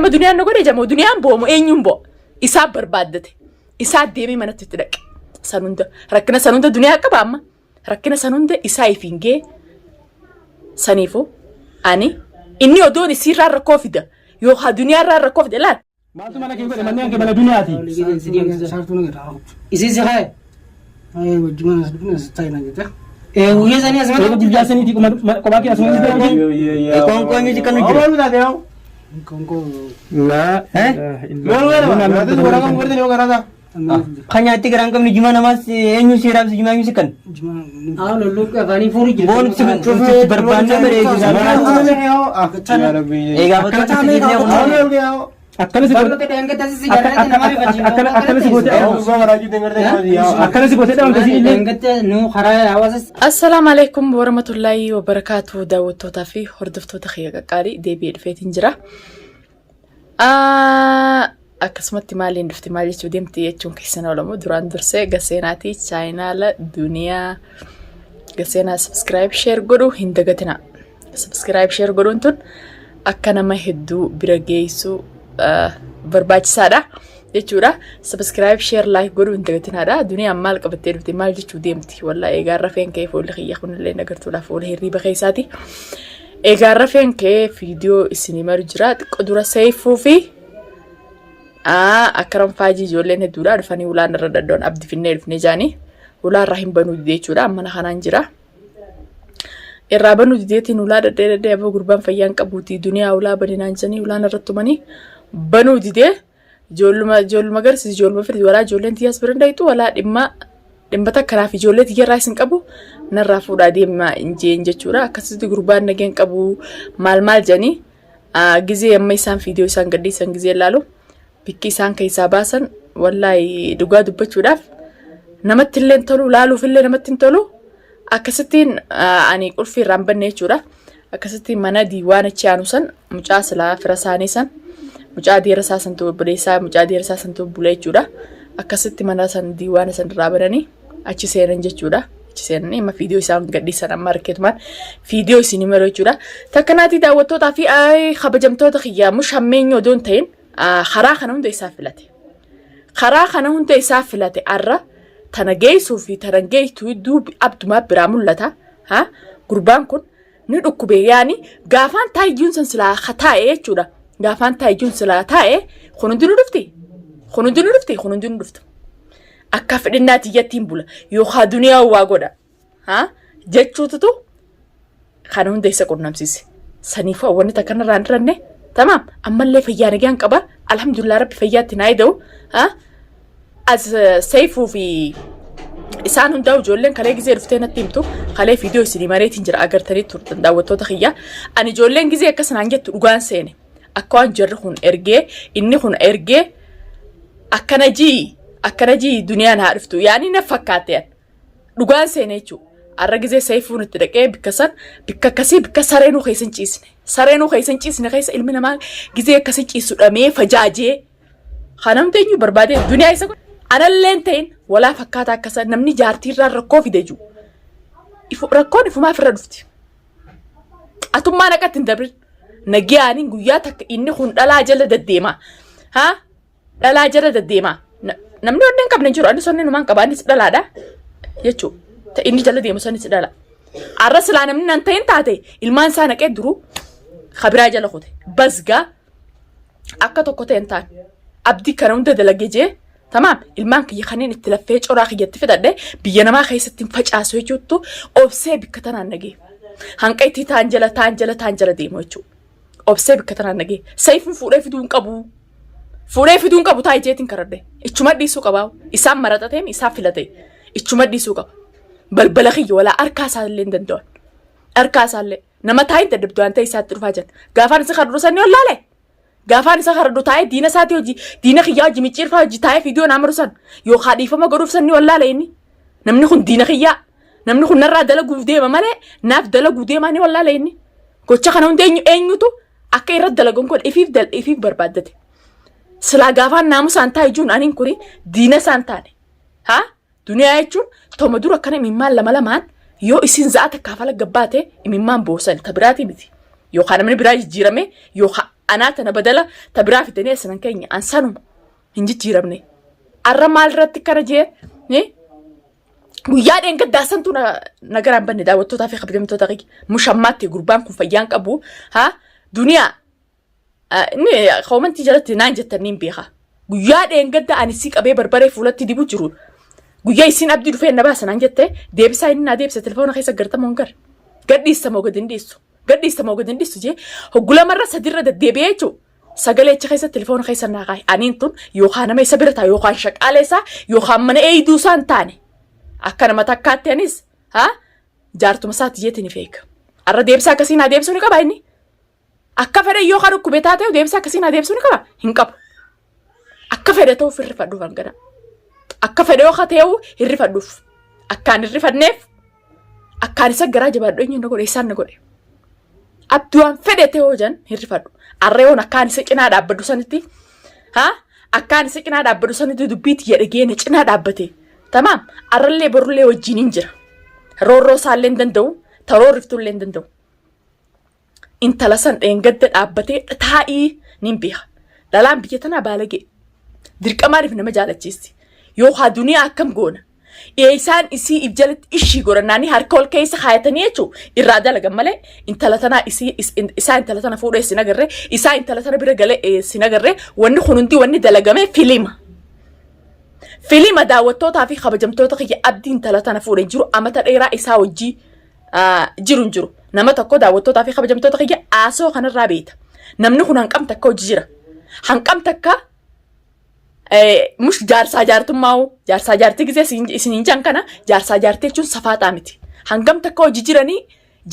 amma duniyaan na godhe jamoo duniyaan bo'amu eenyuun bo'o isaa barbaaddate isaa deemee manatti itti dhaqe san hunda rakkina san hunda duniyaa qaba amma rakkina san hunda isaa ifiin gee saniifu ani inni odoon isiirraa rakkoo fida yookaan duniyaarraa rakkoo fida laal. Maaltu mana kee godhe manneen kee mana duniyaati. Isii si ka'e. Wajjuma as dhufne as taa'e naan jette. Guyyaa sanii asuma Eega guyyaa saniiti kophaa kee asuma jirti. Qoonqoo eenyu kan jiru. Oolu taate yoo. Qoonqoo Laa. Loolu weerara. Nyaata warra kan godhate yoo garaata. Kan nyaatti garaan qabne juma namaas eenyu si raabsi juma eenyu si kan. juma Haa lolluuqqi afaanii furii jiru. Boon si barbaanne bareedu. Egaa bakka Akkana si godhe. Akkana si goote. Akkana si goote dhabamte si illee. Assalaamu alaikum warahmatullaahi wabarakaatu daawwattootaa fi hordoftoota kiyya qaqqaalii deebi'ee dhufeetiin jira. Akkasumatti maaliin dhufte maal jechuu deemti jechuun keessan oolamu duraan dursee gaseenaatii chaayinaala duniyaa gaseenaa subscribe share godhuu hin dagatina. Subscribe share godhuun tun akka nama hedduu bira geessu barbaachisaadha jechuudha. Subscribe share like godhuu hin dagatinaadha. Duniyaan maal qabattee dhufte maal jechuu deemti wallaahi egaa rafeen ka'ee fuulli kiyya kunillee nagartuudha fuula hirriiba keessaati. Egaa rafeen ka'ee viidiyoo isinii maru jira xiqqoo dura seeyfuu fi akkaram faajii ijoolleen hedduudha dhufanii ulaan irra dhadhoon abdi finnee dhufnee jaanii ulaa irraa hin banuu didee jechuudha mana kanaan jira. Irraa banuu dideetiin ulaa dhadhee dhadhee aboo gurbaan fayyaan qabuuti duniyaa ulaa baninaan jedhanii ulaan irratti tumanii banuu didee ijoolluma ijoolluma garsiis ijoolluma fidi walaa ijoolleen tiyyaas bira hin dhayxu walaa dhimma dhimma takka naaf ijoollee tiyyarraa isin qabu narraa fuudhaa deemaa hin jeen jechuudha akkasitti gurbaan nageen qabu maal maal jedhanii gizee amma isaan viidiyoo isaan gadhiisan gizee ilaalu bikki isaan keessaa baasan wallaahi dhugaa dubbachuudhaaf namatti illee hin tolu laaluuf illee namatti hin tolu akkasittiin ani qulfii irraa hin banne jechuudha. Akkasittiin mana diiwaan achi aanu san mucaa silaa fira isaanii san mucaa deera isaa santu obboleessaa mucaa deera isaa santu bula jechuudha. Akkasitti mana san diiwaana san irraa bananii achi seenan jechuudha. Achi seenanii amma viidiyoo isaan gadhiisan amma arkeetumaan viidiyoo isin maru jechuudha. Takka naatii daawwattootaa fi kabajamtoota kiyyaa mush hammeenyoo odoon ta'in karaa kana hunda isaa filate. Karaa kana hunda isaa filate arra tana geessuu fi tana geessu hedduu abdumaa biraa mul'ata. Ha? Gurbaan kun ni dhukkube yaani gaafaan taayyuun san silaa taa'e jechuudha. Gaafaan taayyuun silaa taa'e kun hundinuu dhufti. Kun hundinuu dhufti. Kun hundinuu dhufti. Akka fedhinnaa tiyyattiin bula yookaan duniyaa waa godha. Ha? Jechuututu kana hunda isa qunnamsiise. Saniifuu wanni takka narraa hin hiranne tamaam ammallee fayyaa nagaan qaba alhamdulillah rabbi fayyaatti naa ida'u ha as seeyfuu fi isaan hundaa ijoolleen kalee gizee dhuftee natti himtu kalee viidiyoo isinii mareetiin jira agartanii turtan daawwattoota kiyya ani ijoolleen gizee akkas naan jettu dhugaan seene akka waan jarri kun ergee inni kun ergee akkana jii akkana jii duniyaan haa dhuftu yaani na fakkaatte Dhugaan seene jechuudha. Har'a gizee seefuun itti dhaqee bikka san bikka akkasii bikka sareenuu keessa hin ciisne. Sareenuu keessa hin ciisne keessa ilmi namaa gizee akkasii ciisu dhamee fajaajee. Kanamti eenyu barbaadee duniyaa isa godhe. Anallee hin ta'in walaa fakkaataa akkasa namni jaartiirraa rakkoo fide jiru. Rakkoon ifumaaf irra dhufti. Atummaan akka ittiin dabrin. Nagiyaaniin guyyaa takka inni kun dhalaa jala deddeema. Haa? Dhalaa jala deddeema. Namni onnee hin qabne hin jiru. Anis onnee numaan qaba. Anis dhalaadha. Jechuudha. Ta inni jala deemu sanis dhala. Arra silaa namni nan ta'in taate ilmaan isaa naqee duruu kabiraa jala kute. Basgaa akka tokko ta'e hin taane. Abdii kana hunda dalagee jee tamaam ilmaan kiyya kanneen itti laffee coraa kiyyatti fidadhe biyya namaa keessatti hin facaasu jechuuttu obsee bikka tanaan nagee. Hanqa itti taan jala taan jala taan jala deemu jechuudha. Obsee bikka tanaan nagee. Sayfuun fuudhee fiduu hin qabu. Fuudhee fiduu hin qabu taa'e jeetiin karadhe. Ichuma dhiisuu qabaa. Isaan maraxateen isaan filate. Ichuma dhiisuu qaba. Balbala kiyya walaa harkaa isaa illee hin danda'an. Harkaa isaa illee. Nama taa'in dadhabdu waan ta'e isaatti dhufaa jiran. Gaafaan isa karadhu sanni wallaale. Gaafaan isa karadhu taa'ee diina isaatii hojii diina kiyyaa hojii micciirfaa hojii taa'ee fiidiyoo naa maru san yookaan dhiifama godhuuf sanni wallaale inni. Namni kun diina kiyyaa. Namni kun narraa dalaguuf deema malee naaf dalaguu deemaa ni wallaale inni. Gocha kana hunda eenyu eenyutu akka irra dalagan kun ifiif dal ifiif barbaaddate. Silaa gaafaan naamusaan taa'e jiruun aniin kuni diina isaan taane. Haa? Duniyaa jechuun toma dura akkana imimmaan lama lamaan yoo isin za'a takkaaf ala gabbaate imimmaan boosan ta biraatii miti. Yookaan namni biraa jijjiirame yookaan Anaa tana badala ta biraa fidanii as nan keenya an sanuma hin jijjiiramne. Arra maal irratti kana jee guyyaa dheengaddaa santu na garaan banne daawwattootaa fi kabajamtoota kiyya mushammaatti gurbaan kun fayyaan qabu haa duniyaa inni koomantii jalatti naan jettan niin beeka. Guyyaa dheengadda ani si qabee barbaree fuulatti dibu jiru. Guyyaa isiin abdii dhufee na baasa naan jette deebisaa inni naa deebise telefoona keessa gartamoo hin gar. Gadhiista moo gad hin dhiistu. Gadhiista moo gad hin dhiistu jee hoggulamarra sadirra deddeebi'ee jechuudha. Sagalee achi keessa telefoona keessa naa kaaye. Aniin tun yookaan nama isa bira ta'a yookaan shaqaalee isaa yookaan mana eeyduu isaa hin taane. Akka nama takkaatti anis haa jaartuma isaati jeetiin if eega. Arra deebisaa akkasii naa deebisuu ni qaba inni. Akka fedhe yoo kan dhukkube taate deebisa akkasii naa deebisuu ni qaba? Hin qabu. Akka fedhe ta'uuf hin rifadhuuf hangana. Akka fedhe yoo ta'u hin rifadhuuf. Akkaan hin rifadneef akkaan isa garaa jabaadhu eenyu na godhe isaan na godhe. Abdii waan fedhe ta'e hoo jan hin rifadhu. Arreewoon akkaan isa cinaa dhaabbadhu sanitti haa akkaan isa cinaa dhaabbadhu sanitti dubbii tiyya dhagee na cinaa dhaabbate. Tamaam arrallee borullee wajjin hin jira. Roorroo isaallee hin danda'u taroorriftullee hin danda'u. Intala san dheengadda dhaabbatee taa'ii nin beeka. Dhalaan biyya tanaa baalagee. Dirqamaaniif nama jaalachiisti. Yookaan duniyaa akkam goona. Isaan isii if jalatti ishii godhannaanii harka ol keessa kaayatanii jechuun irraa dalagan malee intala tanaa isii isaa intala tana fuudhee sin agarree isaa intala tana bira galee sin agarree wanni kun hundi wanni dalagame filima. Filima daawwattootaa fi kabajamtoota kiyya abdii intala tana fuudhee jiru amata dheeraa isaa wajjii jiru hin jiru. Nama tokko daawwattootaa fi kabajamtoota kiyya aasoo kanarraa beekta. Namni kun hanqam takka hojii jira. Hanqam takka mush jaarsaa jaartummaa jaarsaa jaartii gisee isiniin jaan kana jaarsaa jaartii jechuun safaaxaa miti. Hangam takka hojii jiranii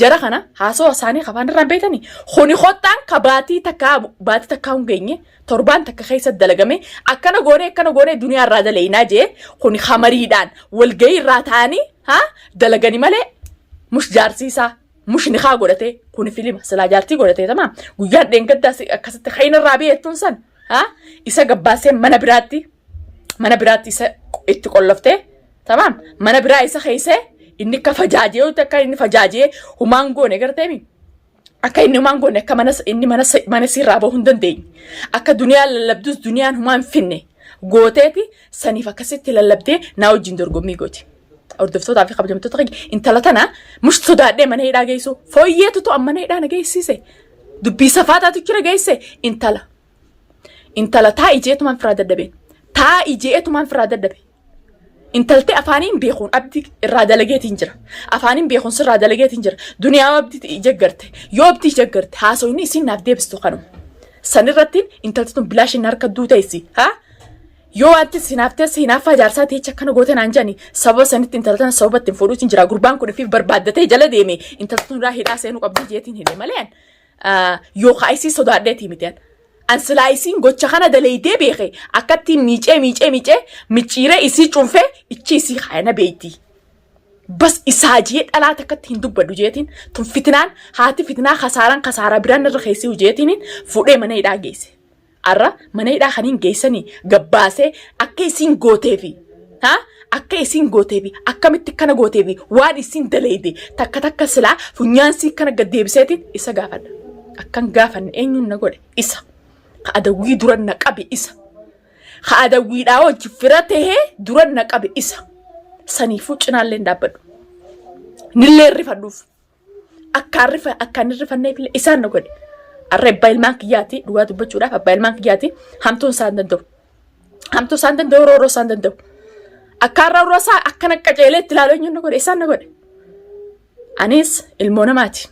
jara kana haasoo isaanii afaan irraa beektanii kuni kottaan ka baatii takka baatii takka hin geenye torbaan takka keessa dalagame akkana goonee akkana goonee duniyaa irraa dalaynaa jee kuni hamariidhaan walgahii irraa ta'anii haa dalagani malee mush jaarsiisaa mush nikaa godhatee kuni filima silaa jaartii godhatee tamaa guyyaan dheengaddaa akkasitti kan irraa beektuun san haa isa gabbaasee mana biraatti isa itti qolloftee tamaam mana biraa isa keessee inni akka fajaajee akka inni fajaajee humaan goone garteemi. Akka inni humaan goone akka mana inni mana mana sirraa bahuu hin dandeenye. Akka duniyaan lallabdus duniyaan humaa hin finne. Gooteeti saniif akkasitti lallabdee naa wajjin dorgommii gooti. Hordoftootaa fi kabajamtoota kiyya intala tana mush sodaadhee mana hidhaa geessu fooyyeetu tu mana hidhaa na geessise. Dubbii safaataatu jira geesse intala. Intala taa'i jeetumaan firaa dadhabeen. Taa'i jeetumaan firaa dadhabe. Intalti afaaniin beekuun abdii irraa dalageetiin jira. Afaaniin beekuun sirraa dalageetiin jira. Duniyaa abdii ijagarte. Yoo abdii ijagarte haasawni isiin naaf deebistu kanuma. Sanirratti intalti tun bilaashin harka duuteessi. Haa? Yoo wanti sinaaf teesse hinaaffaa jaarsaa teecha akkana goote naan jedhani sababa sanitti intala tana sababa ittiin fuudhuutiin jira. Gurbaan kun ifiif barbaaddatee jala deeme intalti tun irraa hidhaa seenuu qabdi jeetiin hidhe malee yookaan isii sodaadheetii miti. An silaa isiin gocha kana daleeydee beeke akkatti miicee miicee miicee micciiree isii cuunfee ichi isii kaayana beeyti. Bas isaa jee dhalaa takkatti hin dubbadhu jeetiin tun fitinaan haati fitinaa kasaaraan kasaaraa biraan irra keessi jeetiin fuudhee mana hidhaa geesse. Arra mana hidhaa kaniin geessanii gabbaasee akka isiin gooteefi haa akka isiin gooteefi akkamitti akkana gooteefi waan isiin daleeyde takka takka silaa funyaan sii kana gad deebiseetiin isa gaafadha. Akkan gaafanne eenyuun na godhe isa. Ka adawwii dura na qabe isa. Ka adawwiidhaa wajji fira tahee dura na qabe isa. Saniifuu cinaallee hin dhaabbadhu. Nillee rifadhuuf. Akkaan rifa akkaan hin rifanneef illee isaan na godhe. Arra abbaa ilmaan kiyyaati dhugaa dubbachuudhaaf abbaa ilmaan kiyyaati hamtuun isaan danda'u. Hamtuu isaan danda'u rooroo isaan danda'u. Akkaan rooroo isaa akkana qaceelee itti ilaalu eenyuun na godhe isaan na godhe. Anis ilmoo namaati.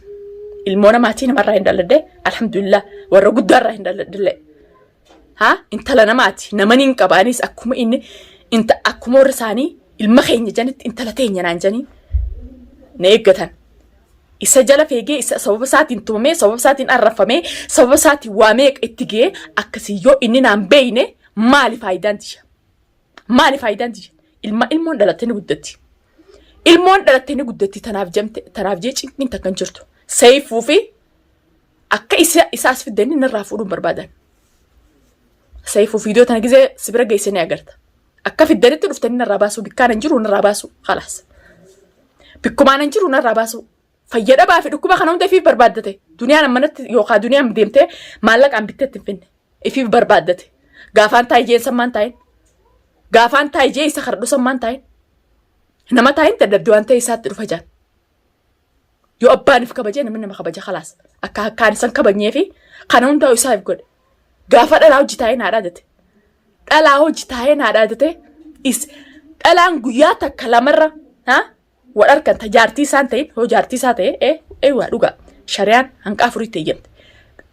Ilmoo namaatii namarraa hin dhaladhe alhamdulillah warra guddaarraa hin dhaladhe. Haa intala namaati namani hin qaba anis akkuma inni inta akkuma warri isaanii ilma keenya janitti intala teenya naan janii na eeggatan. Isa jala feegee isa sababa isaatiin tumamee sababa isaatiin arrafamee sababa isaatiin waa meeqa itti ga'ee akkasii yoo inni naan beeyne maali faayidaan tiyya? Maali faayidaan tiyya? Ilma ilmoon dhalattee ni guddatti. Ilmoon dhalattee ni guddatti tanaaf jamte tanaaf jee cinqiin takka hin jirtu. Seeyfuu fi akka isa isaas fiddanii narraa fuudhuun barbaadan. Seeyfuu viidiyoo tana gizee si bira geessee ni agarta. Akka fiddanitti dhuftanii narraa baasuu bikkaan hin jiru narraa baasuu khalaas. Bikkumaan hin jiru narraa baasuu. Fayya dhabaa fi dhukkuba kana hunda ifiif barbaaddate. Duniyaan ammanatti yookaan duniyaan deemtee maallaqaan bittee itti hin finne. Ifiif barbaaddate. Gaafaan taa'e jeen sammaan taa'in. Gaafaan taa'e jee isa kadhadhu sammaan taa'in. Nama taa'in dadhabde waan ta'e isaatti dhufa jaan. Yoo abbaan if kabajee namni nama kabaja kalaas. Akka akkaan isan kabajnee fi kana hundaa isaa if godhe. Gaafa dhalaa hojii taa'ee naa dhaadate. Dhalaa hojii taa'ee naa dhaadate. Is dhalaan guyyaa takka lamarra ha wal arkan ta jaartii isaan ta'in hoo jaartii isaa ta'e ee ee waa dhugaa shariyaan hanqa afuritti eeyyamte.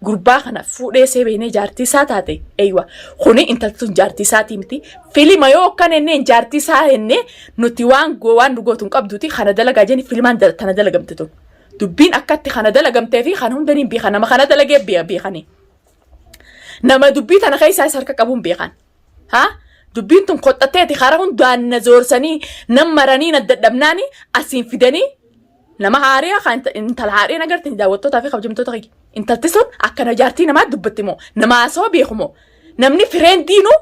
Gurbaa kana fuudhee see beeknee jaartii isaa taate eeywa kuni intalti tun jaartii isaatii miti filima yoo akkana jenneen jaartii isaa jennee nuti waan goo waan nu gootu hin qabduuti kana dalagaa jenni filimaan tana dalagamte tun dubbiin akkatti kana dalagamtee fi kana hundaniin beekan nama kana dalagee beekanii nama dubbii tana keessaa isa harka qabuun beekan ha dubbiin tun koxxatteeti karaa hundaan na zoorsanii nan maranii na dadhabnaani asiin fidanii Nama haariyaa kan intala haadheen agartani daawwattootaa fi kabajamtoota kiyya. Intalti sun akkana jaartii namaa dubbatti moo nama haasawaa beeku moo namni fireendiinuu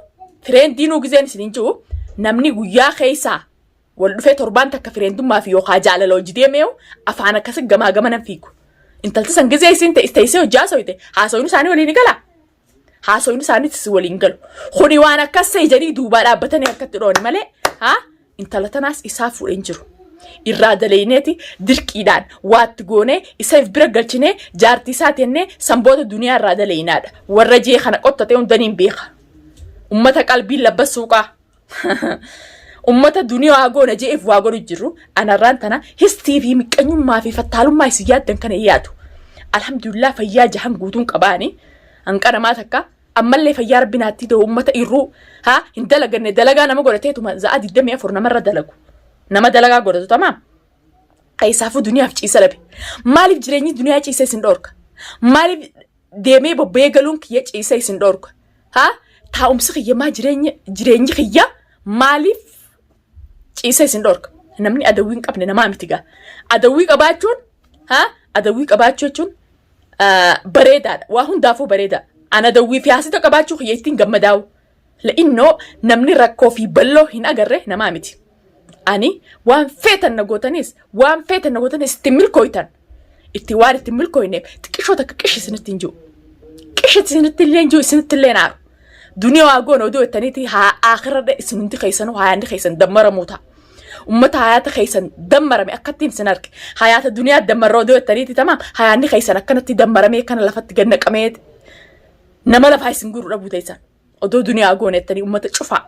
fireendiinuu gizeen isin hin jiru namni guyyaa keessaa wal dhufee torbaan takka fireendummaa fi yookaa jaalala hojii deemeeyu afaan akkasi gamaa gama nan fiigu. Intalti san gizee isin teessee hojii haasawiite haasawni isaanii waliin ni galaa. Haasawni isaaniitis waliin galu. Kuni waan akkas ta'e jedhanii duubaa dhaabbatanii harkatti dhooni malee haa intala tanaas isaa fuudhee hin jiru. Irraa daleeyneeti dirqiidhaan waatti goonee isa if bira galchinee jaartii isaa tennee sanboota duniyaa irraa daleeynaadha. Warra jee kana qottatee hundaniin beeka. Ummata qalbiin labbas suuqaa. Ummata duniyaa goona je'eef waa godhu jirru anarraan tana histii fi miqqanyummaa fi fattaalummaa isin yaaddan kana hin yaadu. Alhamdulillah fayyaa jahan guutuun qabaani. Hanqa namaa takka ammallee fayyaa rabbi naatti ta'u ummata irruu haa hin dalaganne dalagaa nama godhateetuma za'a 24 namarra dalagu. Nama dalagaa godhatu tamaam. Keessaafuu duniyaaf ciisa dhabe. Maaliif jireenyi duniyaa ciisa isin dhorka? Maaliif deemee bobba'ee galuun kiyya ciisa isin dhorka? Haa taa'umsi kiyya maa jireenya jireenyi kiyya maaliif ciisa isin dhorka? Namni adawwii hin qabne namaa miti gaa. Adawwii qabaachuun haa adawwii qabaachuu jechuun bareedaadha. Waa hundaafuu bareedaa. An adawwii fi haasita qabaachuu kiyya ittiin gammadaa'u. La'innoo namni rakkoo fi balloo hin agarre namaa miti. Ani waan feetan na gootanis waan feetan na gootanis itti milkooytan. Itti waan itti milkooyneef xiqqishoo takka qishi isinitti hin jiru. Qishi isinitti illee hin jiru isinitti illee naaru. Duniyaa waa goona oduu jettaniiti haa aakhirarra isin hundi keessanuu hayaanni keessan dammaramuu ta'a. Ummata hayaata keessan dammarame akkattiin isin arge. Hayaata duniyaa dammarra oduu jettaniiti tamaam hayaanni keessan akkanatti dammaramee kana lafatti gad naqamee nama lafaa isin gurru dhabuu teessan. Odoo duniyaa goone jettanii ummata cufaa.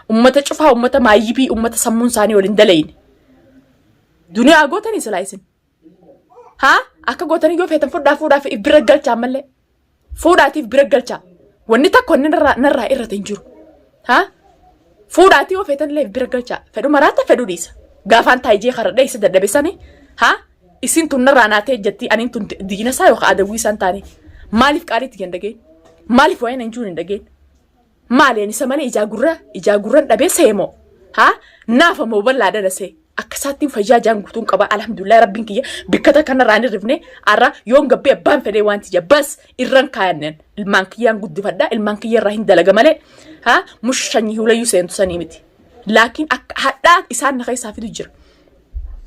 Ummata cufaa ummata maayyibii ummata sammuun isaanii waliin dalayne. Duniyaa gootanii silaa isin. Haa akka gootanii yoo feetan fudhaa fuudhaa fi bira galchaa ammallee. Fuudhaatiif bira galchaa. Wanni takka wanni narraa irrate hin jiru. Haa fuudhaatii yoo feetan illee bira galchaa. Fedhu maraata fedhu dhiisa. Gaafaan taayijee karadhee isa dadhabe sani haa isin tun narraa naatee jettii aniin tun diina isaa yookaan adawwii isaan taane. Maaliif qaaliitti hin dhageen? Maaliif waa'ee nan jiru hin dhageen? Maali ani isa malee ijaa gurra ijaa gurran dhabee seemoo? Haa naafa moo bal'aa dhala see? Akka isaattiin fayyaa jaan guutuun qaba alhamdulillah rabbiin kiyya bikka takka narraa hin hirrifne har'a yoon gabbee abbaan fedhee waan tiyya bas irran kaayannen ilmaan kiyyaan guddifadha ilmaan kiyya irraa hin dalaga malee haa mushanyii hulayyuu seentu sanii miti laakiin akka hadhaa isaan na keessaa fidu jira.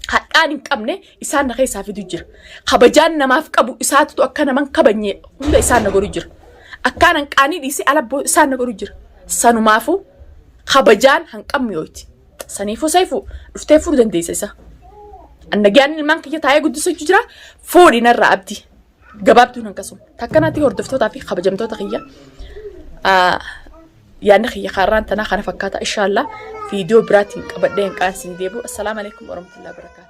Hadhaan hin qabne isaan na keessaa fidu jira. Kabajaan namaaf qabu isaatutu akka naman kabajne hunda isaan na godhu jira. Akkaanan qaanii dhiisee alabboo isaan na godhu jira. Sanumaafuu kabajaan hanqammi yooti. Saniifuu sayfuu dhuftee fuudhuu dandeessa isa. Annagaan ilmaan kiyya taa'ee guddisuu jira fuudhi narraa abdii. Gabaabduun hanqasuma. Takkanatti hordoftootaa fi kabajamtoota kiyya. Yaadni kiyya kaarraan tanaa kana fakkaata inshaallah viidiyoo biraatiin qabadhee hin qaansin deebi'u. Assalaamu alaikum warahmatullahi wabarakatuh.